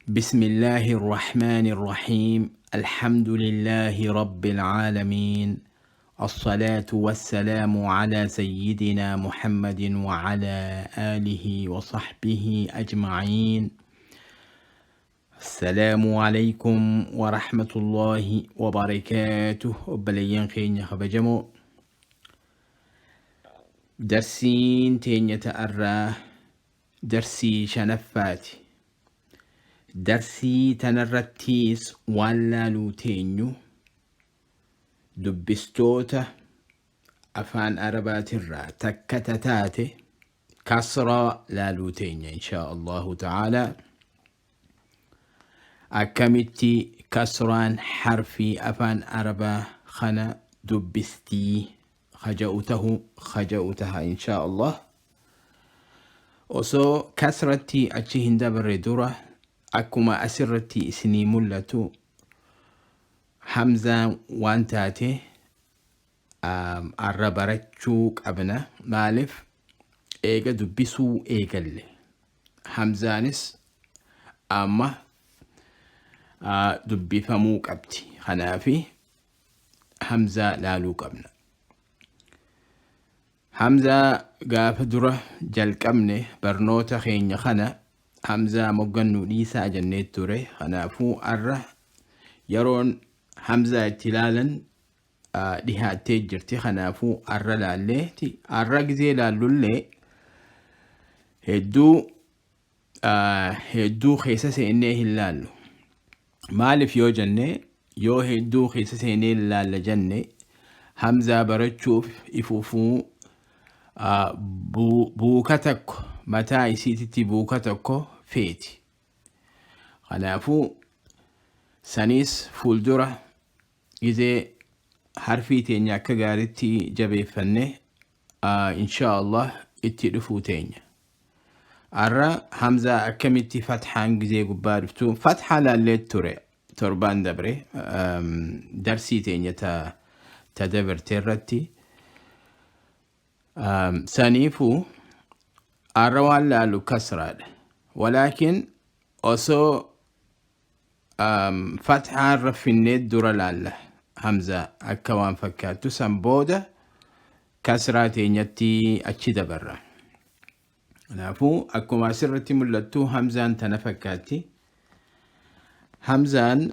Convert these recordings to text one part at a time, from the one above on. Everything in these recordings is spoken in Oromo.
بسم الله الرحمن الرحيم. الحمد لله رب العالمين، الصلاة والسلام على سيدنا محمد وعلى آله وصحبه أجمعين. السلام عليكم ورحمة الله وبركاته. Obboleeyyan keenya kabajamoo, darsiin teenya ta'arraa darsii shanaffaati. Darsii tanarrattiis waan laaluu teenyu dubbistoota afaan Arabaatirraa takka tataate kasraa laaluu teenya, inshaa Allahu ta'aalaa. Akkamitti kasraan harfii afaan Arabaa kana dubbistii kaja'u tahu kaja'u taha, inshaa Allah. Osoo kasratti achi hin dabarre dura, akkuma asirratti isinii mul'atu, hamzaan waan taate arra barachuu qabna. Maaliif? Eega dubbisuu eegalle, hamzaanis amma dubbifamuu qabdi. Kanaafi hamzaa laaluu qabna. Hamzaa gaafa dura jalqabne barnoota keenya kana hamzaa moggannuu dhiisaa jennee ture. Kanaafuu arra yeroon hamzaa itti ilaalan dhihaattee jirti. Kanaafuu arra laalleeti. Arra gizee laallullee hedduu hedduu keessa seennee hin laallu. Maaliif yoo jenne, yoo hedduu keessa seenee hin laalla jenne, hamzaa barachuuf ifufuu buuka tokko mataa isiititti buuka tokko feeti. Kanaafuu saniis fuuldura gizee harfii teenya akka gaaritti jabeeffanne, inshaa Allah itti dhufuu teenya. Arra hamzaa akkamitti fathaan gizee gubbaa dhuftu, fathaa laallee ture torbaan dabre darsii teenya ta dabarte irratti. Saniifuu arra waan laalu kasraadha. Walaakin osoo fathaan raffinnee dura laalla hamzaa akka waan fakkaattu, san booda kasraa teenyatti achi dabarra. Kanaafuu akkuma asirratti mul'attu hamzaan tana fakkaatti. Hamzaan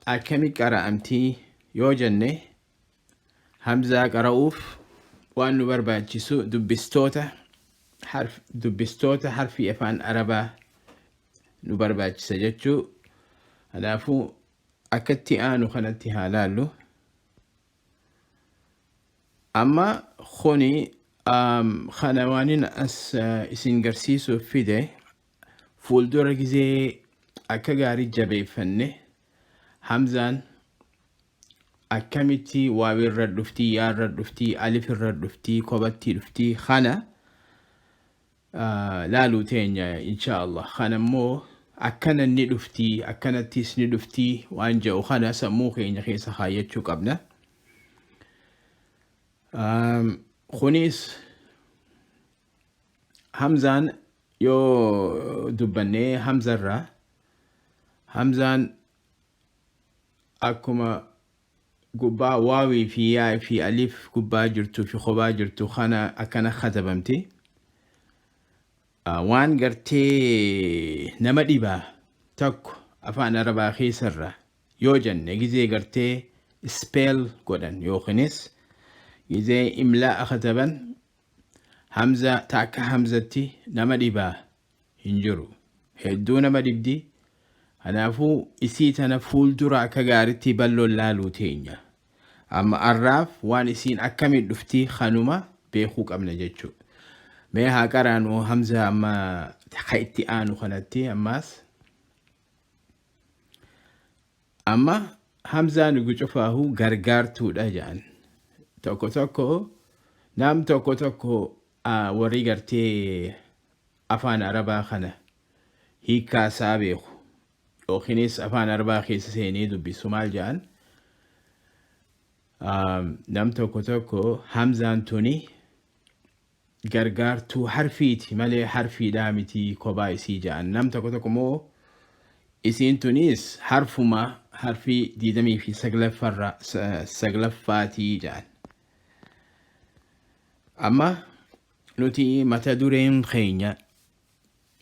akkami qara'amtii yoo jenne, hamzaa qara'uuf waan nu barbaachisu dubbistoota harfii afaan Arabaa nu barbaachisa jechuu. Kanaafuu akkatti aanu kanatti haa laallu. Amma kuni kana waanin as isin garsiisuuf fide, fuuldura gizee akka gaarii jabeeffanne hamzaan akkamitti waawirra dhuftii, yaarra dhuftii, alifirra dhuftii, kophatti dhuftii kana laaluu teenya, insha Allah. Kana immoo akkana ni dhuftii, akkanattis ni dhuftii waan jedhu kana sammuu keenya keessa kaayyachuu qabna. Kunis hamzaan yoo dubbannee hamzarraa, hamzaan akkuma gubbaa waawii fi yaa fi alif gubbaa jirtu fi kophaa jirtu kana akkana katabamti. Waan gartee nama dhibaa tokko afaan Arabaa keessarra yoo jenne, gizee gartee spell godhan yookiinis gizee imlaa kataban, hamza ta akka hamzatti nama dhibaa hin jiru. Hedduu nama dhibdi. Kanaafuu isii tana fuuldura akka gaaritti bal'oon laaluu teenya. Amma arraaf waan isiin akkamiin dhufti kanuma beekuu qabna jechuudha. Mee haa qaraanu hamza amma ka itti aanu kanatti ammaas. Amma hamzaan cufaahu gargaartuudha jedhan. Tokko tokko nam tokko tokko warri gartee afaan Arabaa kana hiikkaa isaa beeku yookiinis afaan Arabaa keessa seenee dubbisu maal jedhan? Nam tokko tokko hamzaan tuni gargaartuu harfiiti malee harfiidhaa miti kophaa isii jedhan. Nam tokko tokko immoo Isiin tunis harfuma harfii diidamii fi saglaffaatii jedhan. Amma nuti mata dureen keenya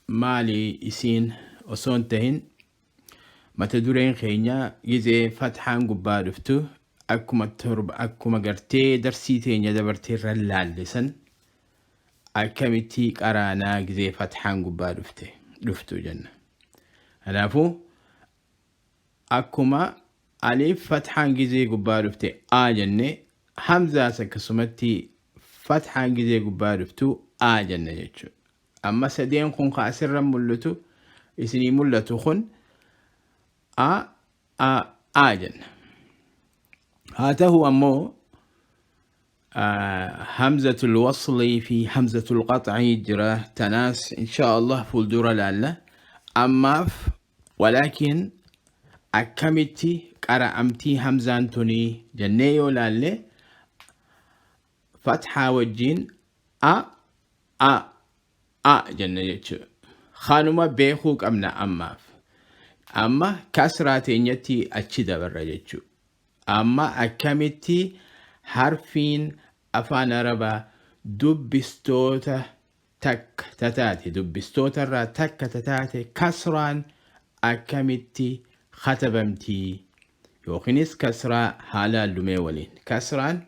maali isiin osoo hin tahin, mata dureen keenya gizee fathaan gubbaa dhuftu akkuma torba akkuma gartee darsii teenya dabartee irra laalle san akkamitti qaraanaa gizee fathaan gubbaa dhuftu jenna. Kanaafuu akkuma alif fathaan gizee gubbaa dhufte a jenne, hamzaas akkasumatti fathaan gizee gubbaa dhuftu a jenna jechuudha. Amma sadeen kun ka asirra mul'atu isinii mul'atu kun a a a jenna. Haa ta'u ammoo hamzatul waslii fi hamzatul qax'ii jira, tanaas insha Allah fuuldura laalla. Ammaaf walaakin akkamitti qara'amtii hamzaan tunii jennee yoo laalle, fathaa wajjiin a a a jenna jechuudha. Kanuma beekuu qabna ammaaf. Amma kasraa teenyatti achi dabarra jechuudha. Amma akkamitti harfiin afaan Arabaa dubbistoota takka tataate, dubbistoota irraa takka tataate kasraan akkamitti katabamtii yookiinis kasraa haa laallumee waliin. Kasraan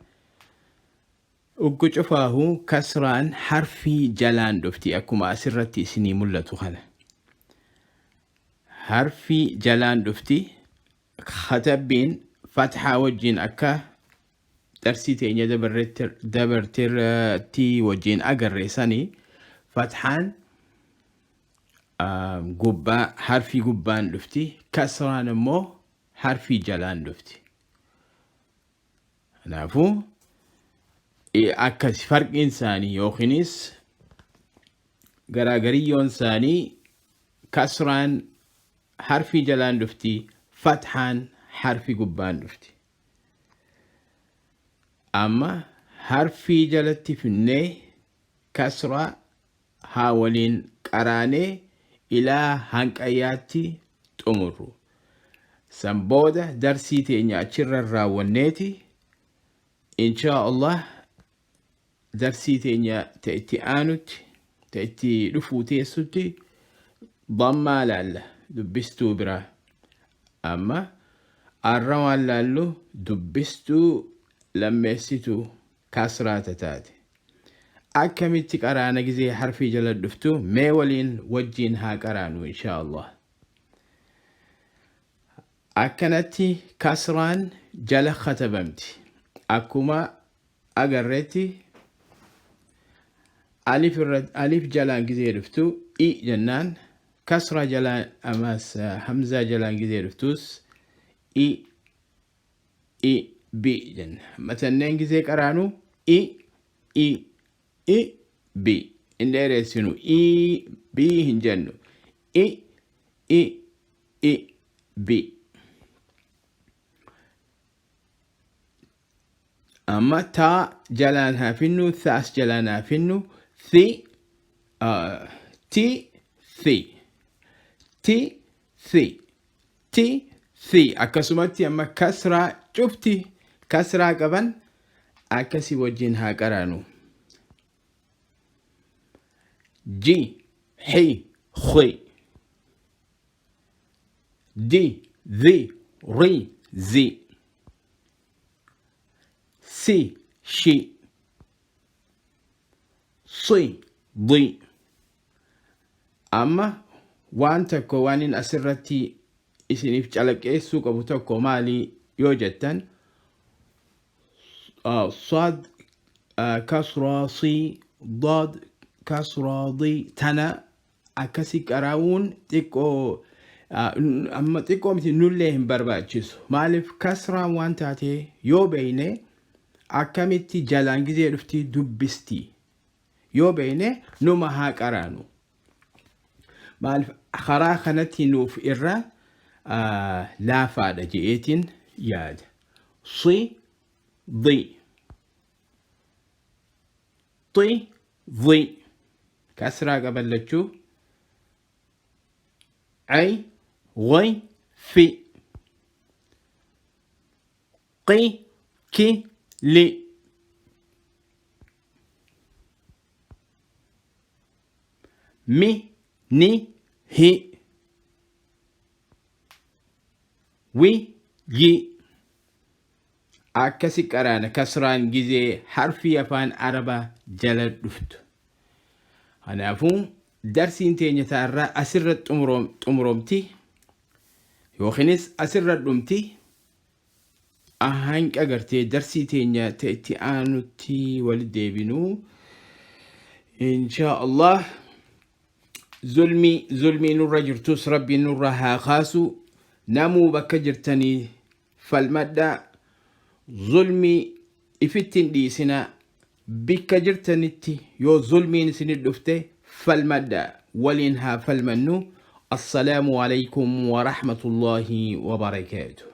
uggu cufaahu kasraan harfii jalaan dhufti, akkuma asirratti isinii mul'atu kana. Harfii jalaan dhufti. Katabbiin fathaa wajjin akka darsii teenya dabarteerratti wajjin agarre sanii fathaan gubbaa harfii gubbaan dhufti, kasraan immoo harfii jalaan dhufti. Kanaafuu akkas farqiin isaanii yookiinis garaagariyyoon isaanii kasraan harfii jalaan dhufti, fathaan harfii gubbaan dhufti. Amma harfii jalatti finnee kasraa haa waliin qaraanee ilaa hanqayyaatti xumurru. San booda darsii teenya achirra raawwanneeti inshaa Allah darsii teenya ta itti aanutti, ta itti dhufuu teessutti dammaa laalla, dubbistuu biraa. Amma arra waan laallu dubbistuu lammeessituu kasraa tataate. Akkamitti qaraana gizee harfii jala dhuftu? Mee waliin wajjiin haa qaraanu inshaa Allah. Akkanatti kasraan jala katabamti. Akkuma agarreetti alif irra alif jalaan gizee dhuftu i jennaan, kasra jalaan amas hamzaa jalaan gizee dhuftus i i b jenna. Matanneen gizee qaraanu i i i b hin dheeressinu, i b hin jennu, i i i b. Amma taa jalaan haa finnu, thaas jalaan haa finnu, thi ti thi ti thi ti thi. Akkasumatti amma kasraa cufti kasraa qaban akkasii wajjin haa qaraanu. Ji, hi, khi, di, dhi, ri, zi, si, shi, si, di. Amma waan tokko waan inni asirratti isiniif calaqqeessuu qabu tokko maali yoo jettan, sad kasraa si, daad kasraa di tana akkasi qaraa'uun xiqqoo, amma xiqqoo miti, nullee hin barbaachisu. Maaliif? Kasraan waan taate yoo beeyne, akkamitti jalaan gizee dhufti dubbisti yoo beeyne numa haa qaraanu. Maaliif? Karaa kanatti nuuf irra laafaadha je'eetiin yaada. Si, di, xi, dhi kasraa qaban lachuu, ay, Ghi, fi. Qi, ki, li. Mi, ni, hi. Wi, yi. Akkasi qaraana kasraan gizee harfii afaan Arabaa jala dhuftu. Kanaafuu darsiin teenya taarraa asirra xumuromti yookiinis asirra dhumti. Hanqa gartee darsii teenya itti aanutti walitti deebinuu inshaa Allah. Zulmii zulmii nurra jirtus Rabbiin nurra haa kaasu. Namuu bakka jirtanii falmadhaa, zulmii ifitti hin dhiisinaa. Bikka jirtanitti yoo zulmiin isinit dhufte falmadhaa. Waliin haa falmannu. Assalaamu alaikum wa rahmatullahi wa barakaatuh.